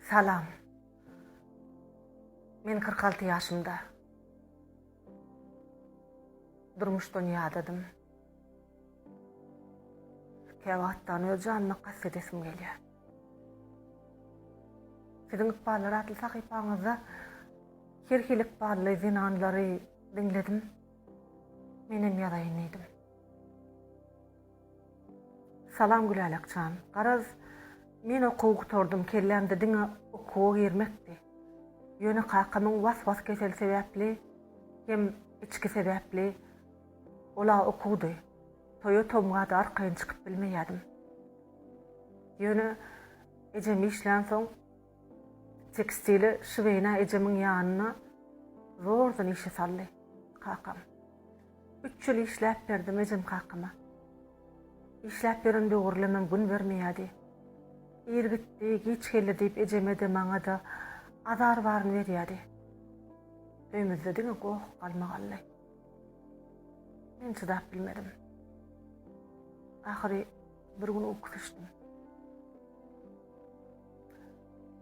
Salam. Men 46 ýaşymda. Durmuşdan ýadadym. Käwagtdan öz janyma kast edesim gelýär. Siziň Ykballar atly sahypaňyzda her hili ykbally zenanlary diňledim. Menem ýazaýyn diýdim. Salam Gülälek jan. Garaz, men okuwy gutardym, kellämde diňe okuwa girmekdi. Ýöne kakamyň was-was keseli sebäpli hem içki sebäpli ol-a okuwdy. Toýa tomgada arkaýyn çykyp bilmeýädim. Ýöne ejem işlänsoň tekstile şweýna ejemiň ýanyna zordan işe saldy kakam. Üç ýyl işläp berdim ejem kakama. Işläp ýören döwürlemem gün bermeýädi. Ir gitdi, giç geldi diýip ejeme-de, maňa-da azar baryny berýädi. Öýmüzde diňe goh-galmagaldy. Men çydap bilmedim. Ahyry bir gün uky düşdüm.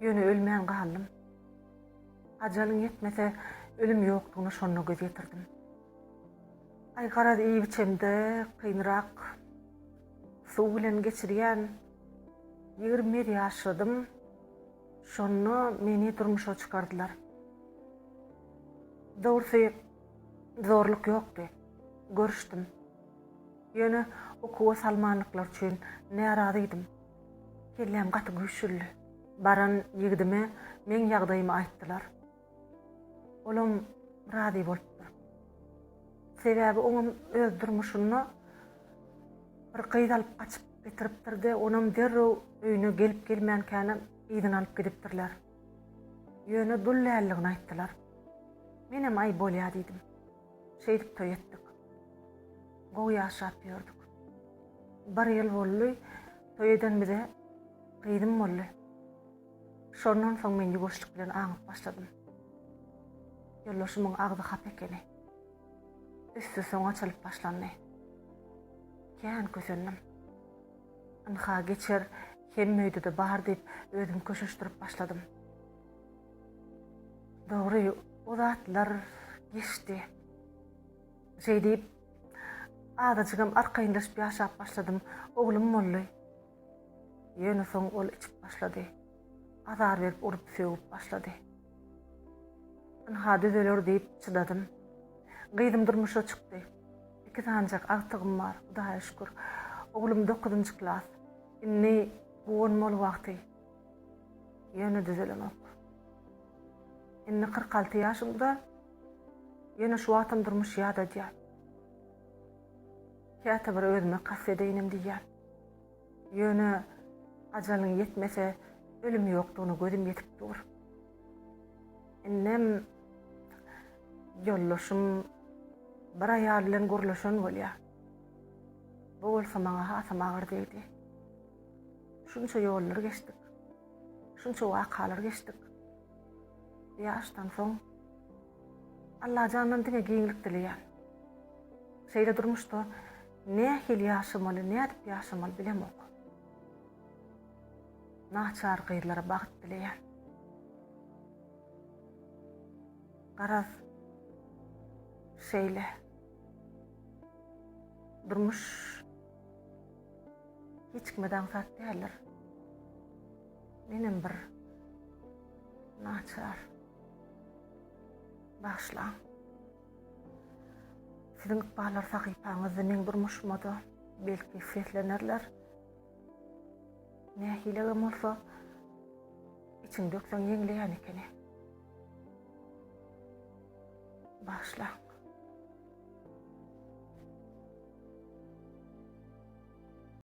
Ýöne ölmän galdym. Ajalyň ýetmese, ölüm ýokdugyna şonda göz ýetirdim. Aý, garaz, iýip-içemde kynrak suw bilen geçirýän. 21 ýaşladym. Şonda meni durmuşa çykardylar. Dogrusy, zorluk ýokdy. Görüşdim. Ýöne okuwa salmanlyklary üçin närazydym. Kelläm gaty güýçlüdi. Baran ýigidime meň ýagdaýymy aýtdylar. Olam razy bolupdyr. Sebäbi oňam öz durmuşynda bir gyz alyp gaçyp getiripdir-de, onam derrew öýüne gelip-gelmänkänem yzyna alyp gidipdirler. Ýöne dul däldigini aýtdylar. Menem aý bolýa diýdim. Şeýdip toý etdik. Gowy ýaşap ýördük. Bir ýyl boldy, toý edenimize gyzym boldy. Şondan soň men ýuwaşlyk bilen aňyp başladym. Ýoldaşymyň agzy hapa ekeni. Üsti soň açylyp başlandy. Kän kösendim. Ynha geçer, hemme öýde-de bar diýip özümi köşeşdirip başladym. Dogry, o zatlar geçdi. Şeý diýip, azajygam arkaýynlaşyp ýaşap başladym. Oglum boldy. Ýöne soň ol içip başlady. Azar berip urup-sögüp başlady. Ynha düzeler diýip çydadym. Gyzym durmuşa çykdy. Iki sanyjak agtygym bar, Hudaýa şükür. Oglum dokuzynjy klas. Indi guwanmaly wagty. Ýöne düzelenok. Indi 46 ýaşymda, ýöne şu wagtam durmuş ýadadýar. Käte bir özüme kast edeýinem diýýän. Ýöne ajalyň ýetmese, ölüm ýokdugyna gözüm ýetip dur. Indem ýoldaşym bir aýal bilen gürleşen bolýar. Bu bolsa maňa hasam agyr degdi. Şunça ýollary geçdik. Şunça wakalary geçdik. Bu ýaşdan soň Allajandan diňe giňlik dileýän. Şeýle durmuşda nähili ýaşamaly, nädip ýaşamaly bilemok. Naçar gyzlara bagt dileýän. Garaz, şeýle. Durmuş Hiç kime-de aňsat däldir. Menem bir naçar. Bagyşlaň. Siziň ykballar sahypaňyzda meň durmuşyma-da belki seslenerler. Nähilegem bolsa, içiňi dökseň ýeňleýän ekeni. Bagyşlaň.